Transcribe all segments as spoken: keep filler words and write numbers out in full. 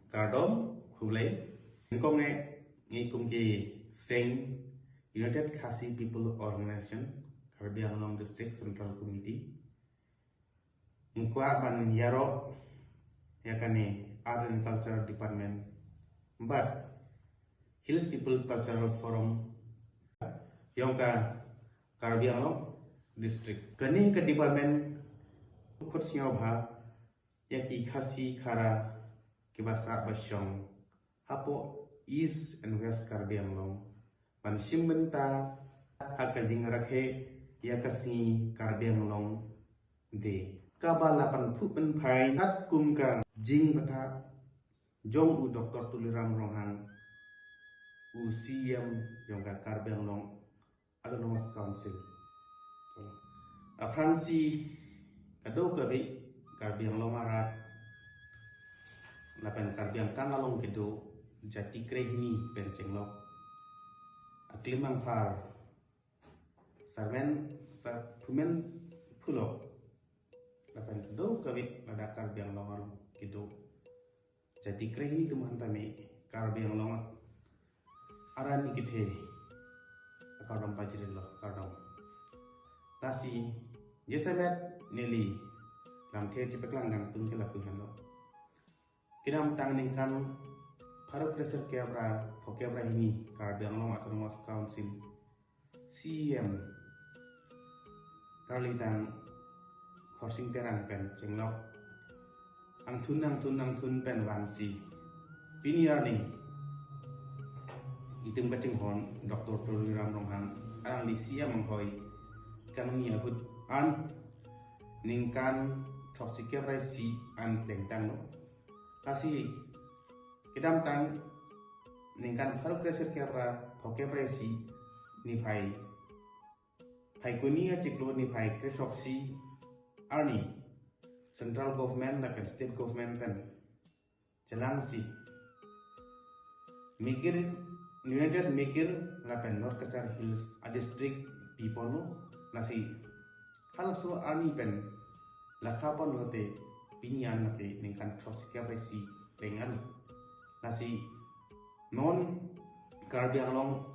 Kardom, khublei. Ingkong ne ngikum ke seng United Khasi People Organization, Karbi Anglong District Central Committee. Ingkwa ban yaro ya kane Art and Culture Department, but Hills People Cultural Forum, yong ka Karbi Anglong District. Kane ka department khut singau bha ya ke Khasi Khara kebasa bashong hapo East and West Karbi Anglong. Ban shim benta ha kajing rakhe ya kachini Karbi Anglong de. Kaba lapen phu pen phai tat kum ka jing bata jong u Doctor Tuliram Ronghang, u C E M yong ka Karbi Anglong Autonomous Council. Aphrangsi kadokave Karbi Anglong arat lapen Karbi angkang along kedo jati krehini pen chenglok aklimang phar sarmen sa phumen phulok lapen kadokave ladak Karbi Anglong along kedo jati krehini atum aphan tame Karbi Anglong arani kethe akardom pajirlo, kardom. Lasi jasemet neli lamthe chepeklang kangtung ke lapu henlo. Kedamtang ningkan pharo kre sirkep ra phokep ra hini Karbi Anglong Autonomous Council C E M karlidang Khorsing Terang pen chenglok angthun angthun angthun pen vangsi pini arni itum kachinghon Doctor Tuliram Ronghang, alangli C E M anghoi kangni ahut an ningkan throksi kep ra isi an plengtanglo. Lasi kedamtang ningkan pharo kre sirkep ra phokep ra isi niphai Phaikuni achiklo niphai kre throksi arni central government lapen state government pen chelangsi Mikir, United Mikir lapen North Cachar Hills a district piponlo. Lasi halaso arni pen lakha ponlote pini an lake ningkan throksi kep ra isi pleng an. Lasi non Karbi Anglong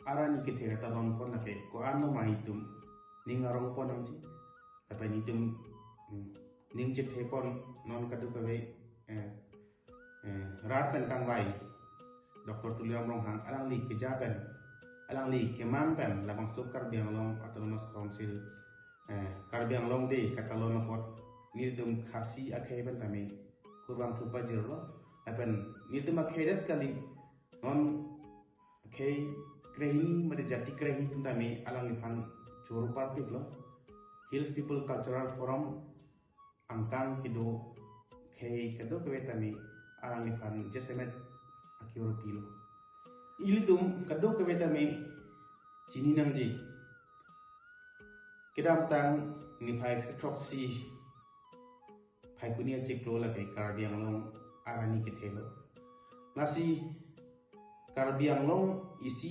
arani kethe katalon pon lake ko-an lo ma itum ning arong pon nangji. Lapen itum, hmm, ning chethe pon non kadokave, eh, eh, rat pen kangvai Doctor Tuliram Ronghang alangli keja pen, alangli kemang pen labangso Karbi Anglong Autonomous Council, eh, Karbi Anglong Day katalon apot nelitum Khasi akhei pen tame kurvangthu pajirlo. Lapen nelitum akhei det kali, non akhei krehini mate jati krehini atum tame alangliphan choro parpiklo. Hills People Cultural Forum angkang kedo akhei kadokave tame alangliphan jasemet akior pilo. Ilitum kadokave tame chini nangji. Kedamtang niphai kre throksi Phaikuni achiklo lake Karbi Anglong arani kethelo. Lasi Karbi Anglong isi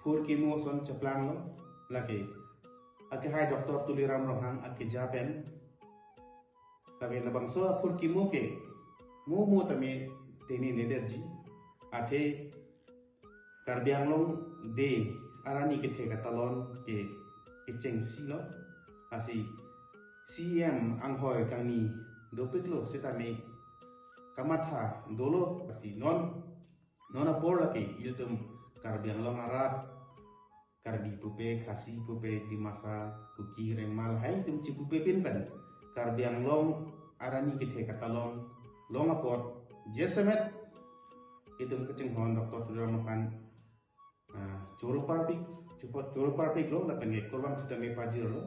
phurkimo ason cheplanglo lake akehai Doctor Tuliram Ronghang akeja pen. Lake labangso aphurkimo ke mo mo tame tene nedetji. Athe Karbi Anglong Day arani kethe katalon ke kechengsi lo. Lasi C E M anghoi kangni dopiklo setame kamatha dolo. Lasi non, non apor lake ilitum Karbi Anglong arat, Karbi pupe, Khasi pupe, Dimasa, Kuki, Rengma lahai itum chipupe pin pen Karbi Anglong arani kethe katalon long apot jasemet itum kachinghon Doctor Tuliram Ronghang, ah, choro parpik, choro parpiklo lapen ke kurvangthu tame pajirlo.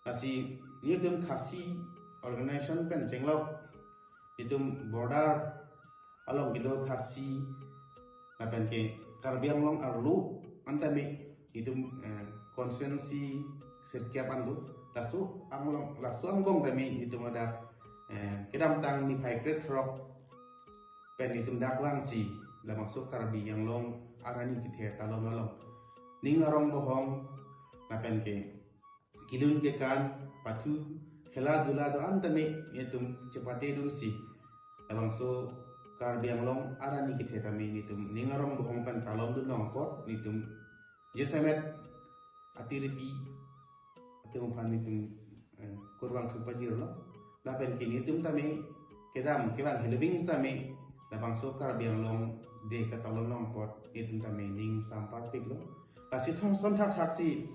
Lasi nelitum Khasi organization pen chenglok itum border along kedo Khasi lapen ke Karbi Anglong arlo an tame itum, eh, constituency sirkep an do. Laso anglong, laso angbong tame itum ada, eh, kedamtang niphai kre throk pen itum dak langsi labangso Karbi Anglong arani kethe katalon along ning arong bohong lapen ke kelun kekan, pathu, khela dula do-an tame itum chepate dunsi labangso Karbi Anglong arni kethe tame netum ning arong bohong pen kalon dun long apot netum jasemet atiripi atum aphan netum, eh, kurvangthu pajirlo. Lapen ke netum tame kedam kevang helobing tame labangso Karbi Anglong Day katalon long apot netum tame ning samparpiklo. Lasi thongson thakthak si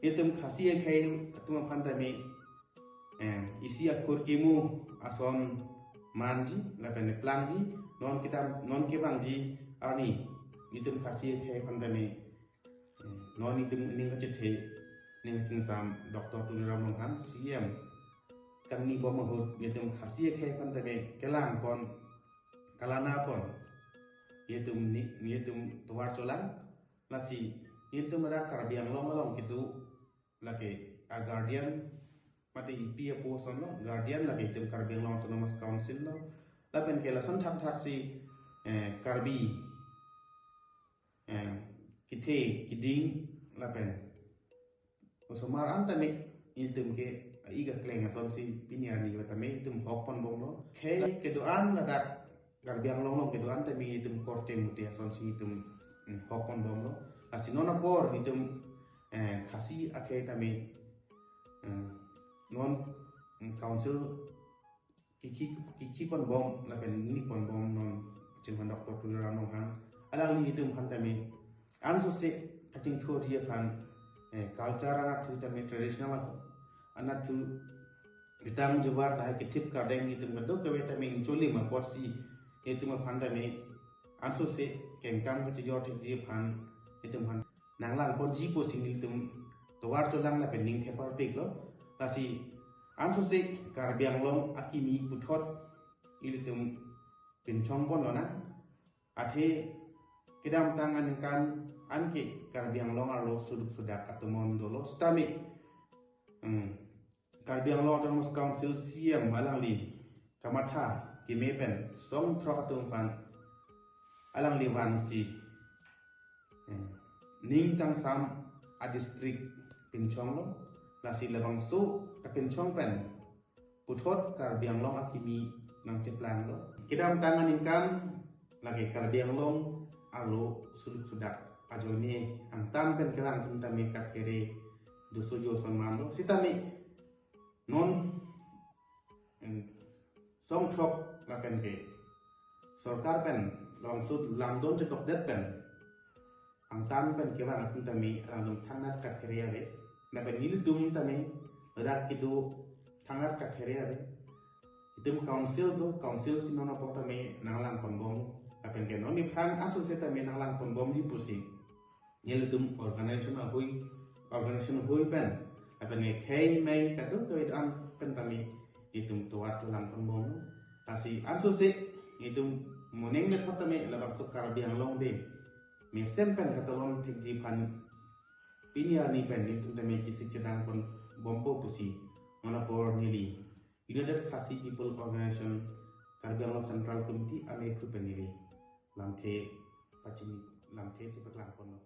netum Khasi akhei atum aphan tame, eh, isi akur kimu ason manji lapen plangji, non kedam non kevangji arni netum Khasi akhei aphan tame, eh, non netum ning kachethe ning kachingsam Doctor Tuliram Ronghang C M kangni bom ahut netum Khasi akhei aphan tame kelang pon, kalana pon netum ni netum tovar cholang. Lasi netum ada Karbi Anglong along kedo lake a guardian mate ipi apo asonlo, guardian lake itum Karbi Anglong Autonomous Council lo. Lapen ke lason thakthak si, eh, Karbi, eh, kethe keding lapen osomar an tame itum ke iga kleng asonsi pini arni tame itum hok ponbomlo. Khei kedo-an ladak Karbi Anglong along kedo-an tame itum korte mute asonsi itum, mm, hok ponbomlo. Lasi non apor itum, eh, Khasi akhei tame, eh, non, mm, council kiki kiki ponbom lapen ni ponbom non chinghan Doctor Tuliram Ronghang alangli itum aphan tame ansose kachingthurji aphan, eh, culture anatthu tame traditional anatthu bitang jubar lahai kethip kardeng itum kadokave tame ingcholim apotsi itum aphan tame ansose kengkam kachijor thekji aphan itum aphan nanglang ponji pusi nelitum tovar cholang lapen ning theparpiklo. Lasi ansose Karbi Anglong akimi puthot ilitum pinchong ponlonang. Athe kedamtang aningkan anke Karbi Anglong arlo suduk sudak atomon dolo sitame, hmm, Karbi Anglong Autonomous Council C M alangli kamatha keme pen song throk atum aphan alangli vansi, eh, ning kangsam a district pinchonglo. Lasi labangso kapinchong pen puthot Karbi Anglong akimi nangcheplanglo. Kedamtang aningkan lake Karbi Anglong arlo suduk sudak ajoine angtan pen kelang atum tame kaphere doso jo sonmanlo. Sitame non, em, song throk lapen ke sorkar pen langsut langdon chetokdet pen angtan pen kevang atum tame alangtum thangnat kaphere ave. Lapen nelitum tame rak kedo thangnat kaphere ave. Itum council do, council si non apor tame nanglang ponbom. Lapen ke non iphrang ansose tame nanglang ponbomji pusi nelitum organization ahui, organization ahui pen lapen ke khei mei kadokave an pen tame itum tovar cholang ponbom. Lasi ansose itum moning methot tame labangso Karbi Anglong Day mesen pen katalon thekji aphan pini arni pen nelitum tame kisik chedang ponbompo pusi non apor neli United Khasi People Organization Karbi Anglong Central Committee amephu pen neli lamthe pachini, lamthe chepaklang ponlo.